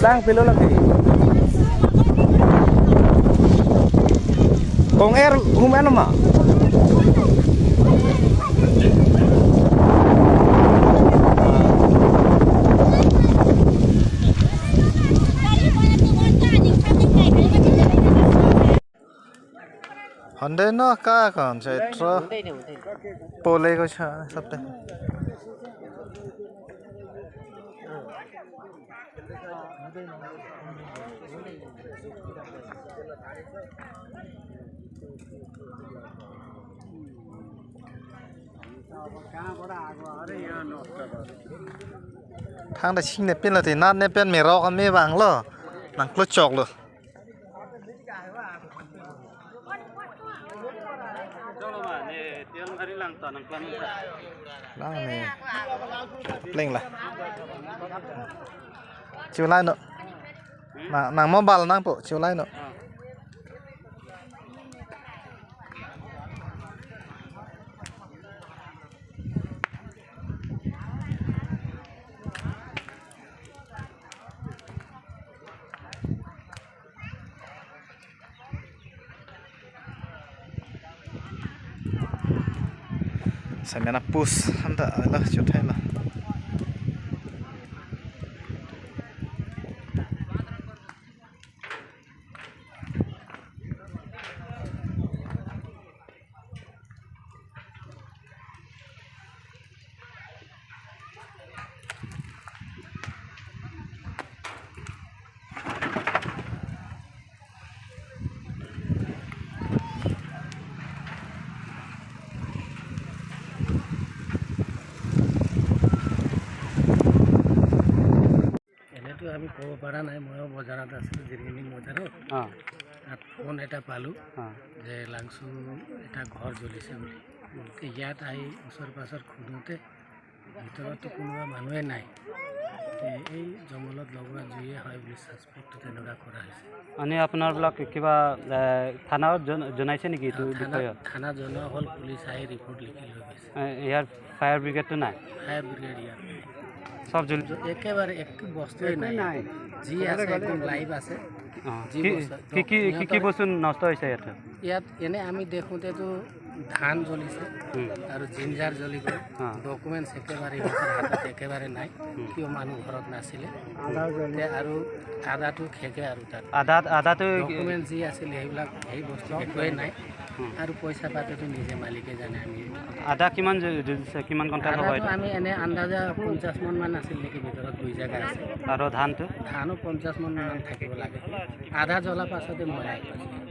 Lang pilo lagi. Kong air humano ma? हुँदैन कहाँको हुन्छ यत्रो पोलेको छ सबै। Thang da ching ne pen la te nat ne pen me ro me bang lo nang klo chok lo. Lang ne pleng la chiu lai no nang mobile nang po chiu lai no. Saya nak push anda lah cutai lah. আমি ক'ব পৰা নাই, ময়ো বজাৰত আছিলোঁ জিৰগিনি বজাৰত, তাত phone এটা পালোঁ যে লাংচু এটা ঘৰ জ্বলিছে বুলি। ইয়াত আহি ওচৰ পাঁজৰ সোধোঁতে ভিতৰততো কোনোবা মানুহে নাই, এই জংঘলত লগোৱা জুয়ে হয় বুলি ছাছপেক্ট তেনেকুৱা কৰা হৈছে। মানে আপোনাৰবিলাক কিবা থানাত জনাইছে নেকি এইটো বিষয়ত? থানাত জনোৱা হ'ল, পুলিচ আহি ৰিপৰ্ট লিখি লৈ গৈছে। ইয়াৰ ফায়াৰ ব্ৰিগেডটো নাই? ফায়াৰ ব্ৰিগেড ইয়াত নাই, সব জ্বলি একেবাৰে একো বস্তুৱে নাই, যি আছে একদম লাইভ আছে। কি কি কি কি বস্তু নষ্ট হৈছে ইয়াত? ইয়াত এনে আমি দেখোঁতেতো ধান জ্বলিছে আৰু জিঞ্জাৰ জ্বলি গ'ল, ডকুমেণ্টছ একেবাৰে ইহঁতৰ হাতত একেবাৰে নাই, কিয় মানুহ ঘৰত নাছিলে আৰু আদাটো খেকে আৰু তাত আদাটো ডকুমেণ্ট যি আছিলে সেইবিলাক সেই বস্তু একোৱেই নাই আৰু পইচা পাতিটো নিজে মালিকে জানে। আমি আদা কিমান জ্বলিছে, কিমান কুইণ্টেল হ'ব? আমি এনে আন্দাজা 50 মোনমান আছিল নেকি ভিতৰত, দুই জেগা আছে। আৰু ধানটো? ধানো 50 মোনমান থাকিব লাগে। আধা জ্বলা পাছতে মই আহি পাইছোঁ।